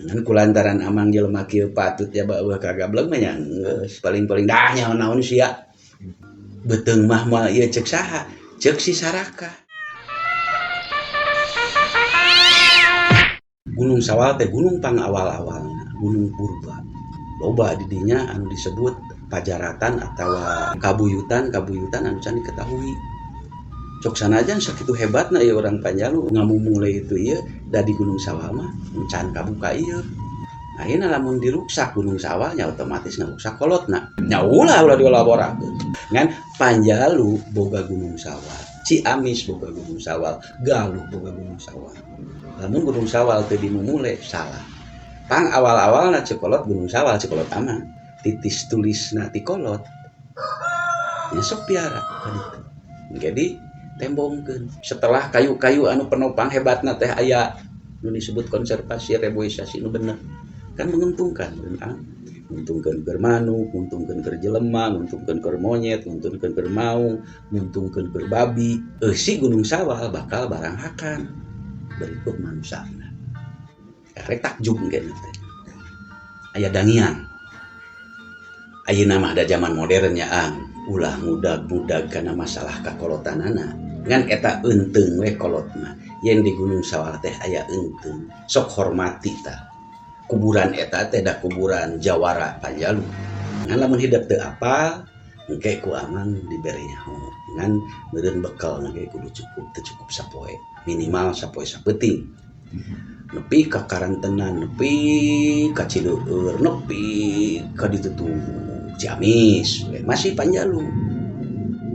Ngan kulantaran amang jelema kieu patut ya beuh kagableng mah nya geus paling-paling dah nyaho naon sia. Beuteung mah moal ieu ceuk saha? Ceuk si Saraka. Gunung Sawal teh gunung pangawal-awalna, gunung purba. Loba di dinya anu disebut pajaratan atawa kabuyutan-kabuyutan anu can diketahui. Cok sanajan sakitu hebatna ieu urang Panjalu ngamumule itu ieu da di Gunung Sawal mah can kabuka ieu. Ayeuna lamun diruksak Gunung Sawal nya otomatis ngaruksak kolotna. Nya ulah ulah dilaborakeun. Ngan Panjalu boga Gunung Sawal, Ciamis boga Gunung Sawal, Galuh boga Gunung Sawal. Lamun Gunung Sawal teu dimumule salah. Pang awal-awalna ceuk kolot Gunung Sawal ceuk kolot amang. Titis tulisna ti kolot. Nya sok piara ka ditu. Jadi tembongkeun. Setelah kayu-kayu anu penopang hebatna teh aya nu disebut konservasi reboisasi nu bener. Kan menguntungkan, kan? Nguntungkeun keur manuk, nguntungkeun keur jelema, nguntungkeun keur monyet, nguntungkeun keur maung, nguntungkeun keur babi. Eusi Gunung Sawal bakal baranghakan berikut manusana. Karek takjub engke teh. Aya dangiang. Ayeuna mah da zaman modern nya ang, ulah mudag-mudag kana masalah kakolotanana. Ngan eta eunteung we kolot mah. Yen di Gunung Sawal teh aya eunteung, sok hormati tah. Kuburan eta teh da kuburan jawara Panjalu. Ngan lamun hidep teu apal, engke ku amang dibere nyaho. Ngan meureun bekel na ge kudu cukup, teu cukup sapoe, minimal sapoe sapeuting. Nepi ka karantenan, nepi ka Cileueur, nepi ka ditu tuh Ciamis, masih Panjalu.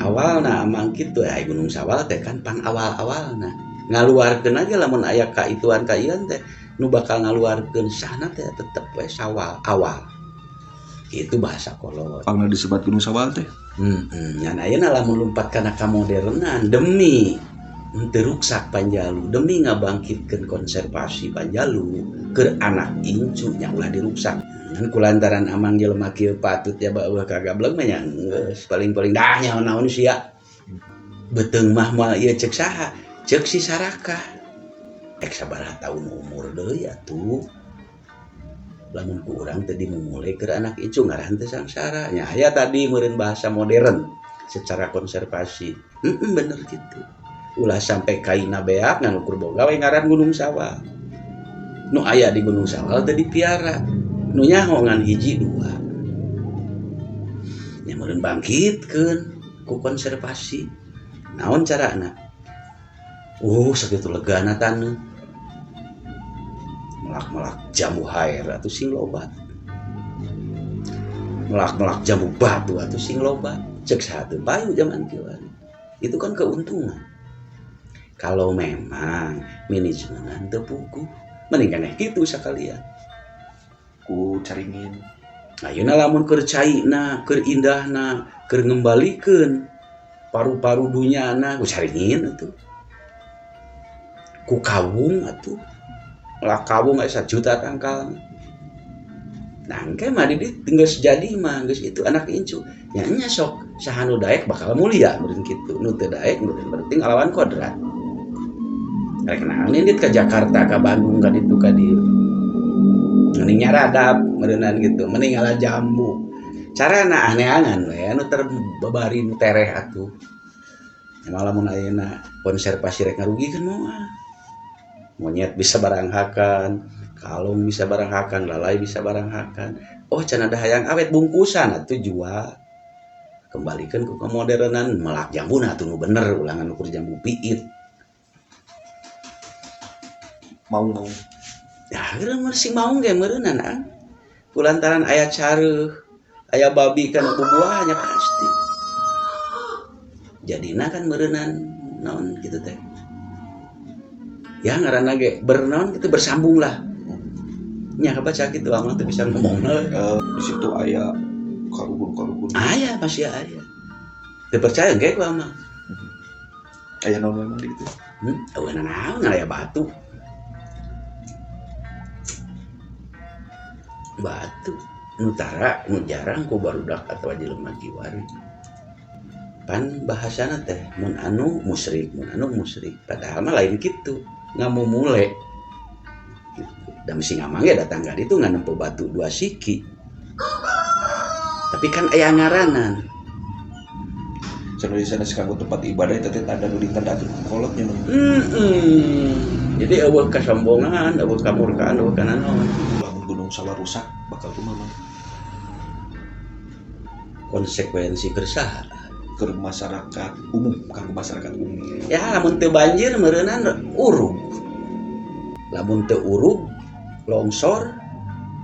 Awalna amang kitu aya Gunung Sawal teh kan pang awal-awalna. Ngaluarkeun aja lamun aya kaituan kaian teh nu bakal ngaluarkeun sahna teh tetep we Sawal awal. Itu bahasa kolot. Pangna disebat Gunung Sawal teh. Ngan ayeuna lamun lumpat kana kamodernan demi henteu ruksak Panjalu, demi ngabangkitkeun konservasi Panjalu keur anak incu nya ulah diruksak. Ngan kulantaran amang jelema kieu patut ya beuh kagableng mah nya geus paling-paling dah nyaho naon sia. Beuteung mah moal ieu ceuk saha? Ceuk si Saraka. Ek sabaraha taun umur deui atuh. Lamun ku urang teh dimumule keur anak incu ngaran teh sangsara. Nya aya tadi meureun bahasa modern secara konservasi. Bener kitu. Ulah sampai kaina beak ngan ukur boga we ngaran Gunung Sawal. Nu aya di Gunung Sawal teh dipiara. Nu nyaho ngan hiji dua. Nya meureun bangkitkeun ku konservasi. Naon carana? Sakitu legana taneuh. Melak-melak jambu hair atuh sing loba. Melak-melak jambu batu atuh sing loba. Ceuk saha teu payu zaman kieu. Itu kan keuntungan. Kalau memang manajemen teu puguh, mending keneh kitu sakalian. Ku caringin. Ayeuna lamun keur caina, keur indahna, keur ngembalikeun paru-paru dunyana ku caringin atuh. Ku kawung atuh. Lah kawung aya 1 juta tangkal. Nah, engke mah di dieu geus jadi mah geus itu anak incu. Nya nya sok saha nu daek bakal mulia meureun kitu. Nu teu daek meureun berarti ngalawan kodrat. Rek naon indit ka Jakarta, ka Bandung, ka ditu ka dieu. Mending nyaradap meureunnan gitu, mending ngala jambu. Carana aneangan we anu terbabari nu tereh atuh. Malah mun ayeuna konservasi rek ngarugikeun moal. Monyet bisa baranghakan, kalong bisa baranghakan, lalai bisa baranghakan. Oh cenah da hayang awet bungkusan atuh jual. Kembalikan ke kemodernan melak jambu nah atuh nu bener ulangan ukur jambu piit. Maung-maung. Ya geus mah sing maung ge meureunnan ah. Kulantaran aya careuh, aya babi kana bubuahnya pasti. Jadina kan meureunnan naon kitu teh. Ya ngaranna ge bernaon kitu bersambung lah. Nya kabaca kitu amang teu bisa ngomongna. Di situ aya karuhun-karuhun. Aya pasti aya. Teu percaya ge ku amang. Aya naon memang di ditu? Eueuh naon aya batu. Batu nu tara nu jarang ku barudak atawa jelema kiwari. Pan bahasana teh mun anu musyrik, mun anu musyrik. Padahal mah lain kitu, ngamumule. Gitu. Da mesti ngamang ge datang ka ditu ngan nempo batu dua siki. Tapi kan aya ngaranan. Sanes sanes kanggo tempat ibadah eta teh tanda nu ditandakeun ku kolotnya mah. Jadi eueuh kasombongan, eueuh kamurkaan, eueuh kananaon. Lamun Gunung Sawal rusak bakal kumaha, Mang? Konsekuensi keur saha? Keur masyarakat umum, kanggo masyarakat umum. Ya lamun teu banjir meureunan urug. Lamun teu urug longsor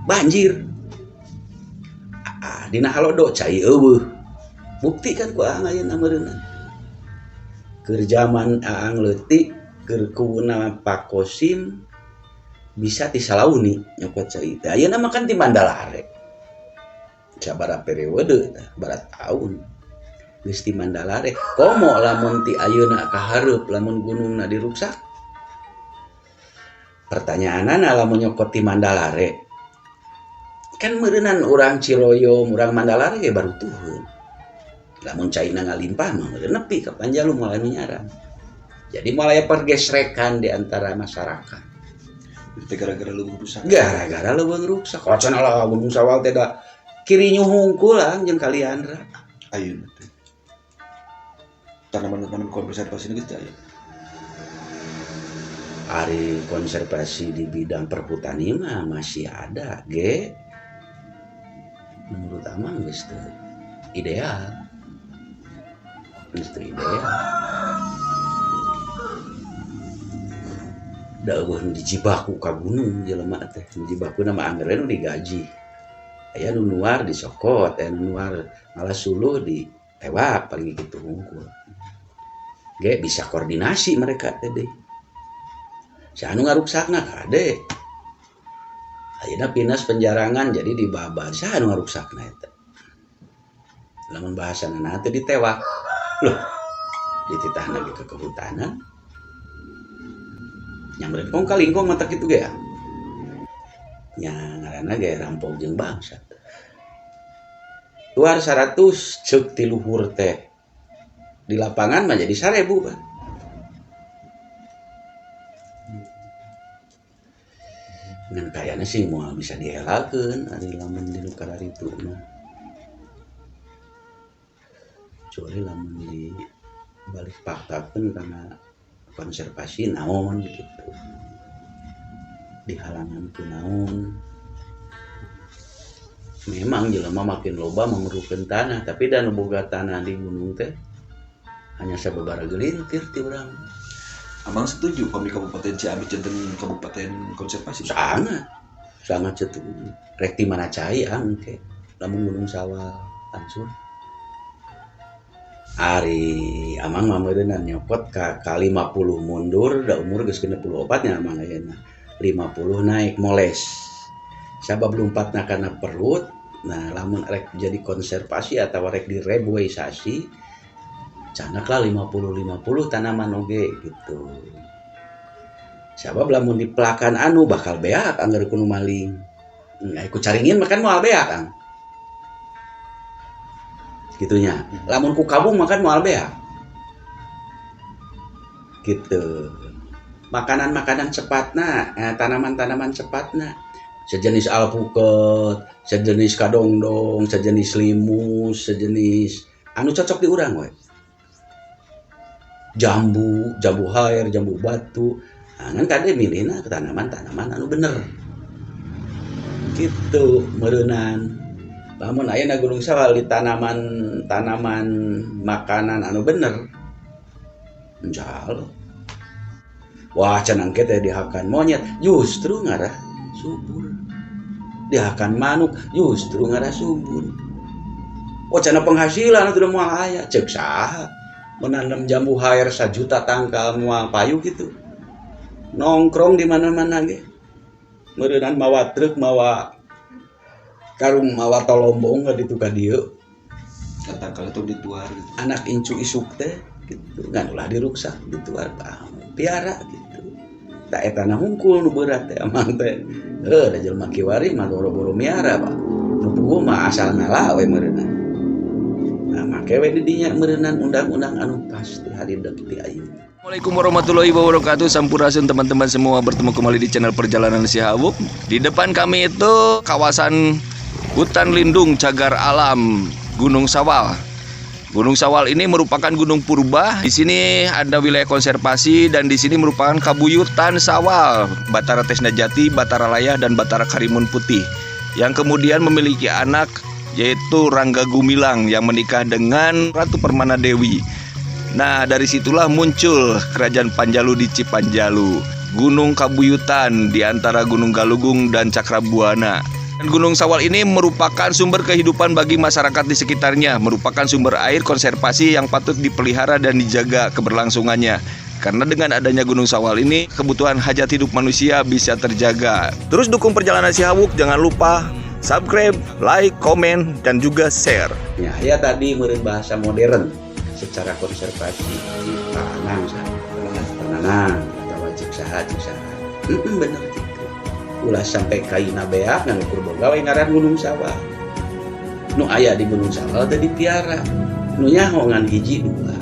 banjir. Ah, dina halodo cai eueuh. Bukti kan ku aang ayeuna meureunna. Keur jaman aang leutik keur kuwuna Pak Kosim bisa ti Salauni nyokot cai teh. Ayeuna mah kan ti Mandalare. Sabaraha periode tah, sabaraha taun. Geus ti Mandalare. Komo lamun ti ayeuna ka hareup lamun gunungna diruksak. Pertanyaanana lamun nyokot ti Mandalare. Kan meureunan urang Ciroyom, urang Mandalare ge baru tuheun. Lamun caina ngalimpah mah meureun nepi ka Panjalu moal anu nyarang. Jadi moal aya pergesrekan di antara masyarakat. Itu gara-gara leuweung rusak. Gara-gara leuweung rusak. Oh cenah lah Gunung Sawal teh da kirinyuh hungkul jeung Kaliandra. Ayeuna teh. Tanaman-tanaman konservasi geus teu aya. Ari konservasi di bidang perhutani mah masih ada ge. Menurut amang geus teu ideal. Geus teu ideal. Da eueuh nu dijibaku ka gunung jelema teh. Nu jibakuna mah angger we nu digaji. Aya nu nuar disokot, aya nu nuar malah suluh ditewak paling kitu hungkul. Ge bisa koordinasi mereka teh deui. Si anu ngaruksakna kade. Ayeuna pinas penjarangan jadi dibabad. Saha anu ngaruksakna eta? Lamun bahasana teh ditewak. Loh, dititahna ge ke kehutanan. Nyamperin kong kalingkong mata kitu ge ya. Nya ngaranna ge rampok jeung bangsa. Luar 100 ceuk ti luhur teh. Di lapangan mah jadi 1000, Pak. Ngan kayana sih moal bisa dielakeun ari lamun di nu kararitu mah. Kecuali lamun di balik faktakeun kana konservasi naon gitu. Dihalangan ku naon. Memang jelema makin loba memerlukan tanah, tapi da nu boga tanah di gunung teh hanya sababaraha gelintir ti urang. Amang setuju pami Kabupaten Ciamis janten kabupaten konservasi? Sangat. Sangat setuju. Rek ti mana cai angke lamun Gunung Sawal hancur. Ari amang mah meureunna nyokot ka 50 mundur da umur geus 64 nya amang ayeuna. 50 naik moles. Sabab lompatna kana perut. Nah, lamun rek jadi konservasi atawa rek direboisasi canaklah 50-50 tanaman oge gitu. Sabab lamun dipelakan anu bakal beak anggar kuno maling. Nah, ku caringin makan moal beak ang. Gitunya. Lamun ku kabung makan moal beak. Gitu. Makanan-makanan cepatna, tanaman-tanaman cepatna. Sejenis alpuket, sejenis kadongdong, sejenis limus, sejenis anu cocok di urang we. Jambu, jambu hair, jambu batu. Nah, kan kade milihna tanaman-tanaman anu bener. Gitu meureunan. Lamun ayeuna Gunung Sawal di tanaman-tanaman makanan anu bener. Insyaallah. Wah, cenah engke teh dihakan monyet, justru ngarah subur. Dihakan manuk, justru ngarah subur. Oh, cenah penghasilan atuh moal aya, ceuk saha? Menanam jambu hair 1 juta tangkal moal payu gitu. Nongkrong di mana-mana ge. Meureunan mawa truk, mawa karung, mawa tolombong ka ditu ka dieu. Tangkal itu dituar gitu. Anak incu isuk teh gitu, ngan ulah diruksak dituar piara gitu. Da eta na hungkul nu berat teh amang teh. Heuh, da jelema kiwari mah boro-boro miara, Pak. Nu puguh mah asal ngala we meureunna. Nah, make we di dinya meureunan undang-undang anu pasti harideg ti ayeuna. Assalamualaikum warahmatullahi wabarakatuh. Sampurasun, teman-teman semua. Bertemu kembali di channel Perjalanan Si Hawuk. Di depan kami itu kawasan hutan lindung cagar alam Gunung Sawal. Gunung Sawal ini merupakan gunung purba. Di sini ada wilayah konservasi dan di sini merupakan kabuyutan Sawal, Batara Tresna Jati, Batara Layah, dan Batara Karimun Putih, yang kemudian memiliki anak, yaitu Rangga Gumilang yang menikah dengan Ratu Permana Dewi. Nah, dari situlah muncul Kerajaan Panjalu di Cipanjalu. Gunung Kabuyutan di antara Gunung Galunggung dan Cakrabuana. Dan Gunung Sawal ini merupakan sumber kehidupan bagi masyarakat di sekitarnya, merupakan sumber air konservasi yang patut dipelihara dan dijaga keberlangsungannya. Karena dengan adanya Gunung Sawal ini, kebutuhan hajat hidup manusia bisa terjaga. Terus dukung perjalanan si Hawuk, jangan lupa subscribe, like, komen, dan juga share. Ya, ya tadi meureun bahasa modern secara konservasi Pak Anang saha, Anang atau cik saha, cik saha. Bener gitu, ulah sampai kaina beak ngan ukur boga we ngaran Gunung Sawal. Nu aya di Gunung Sawal teh dipiara, nu nyaho ngan hiji dua.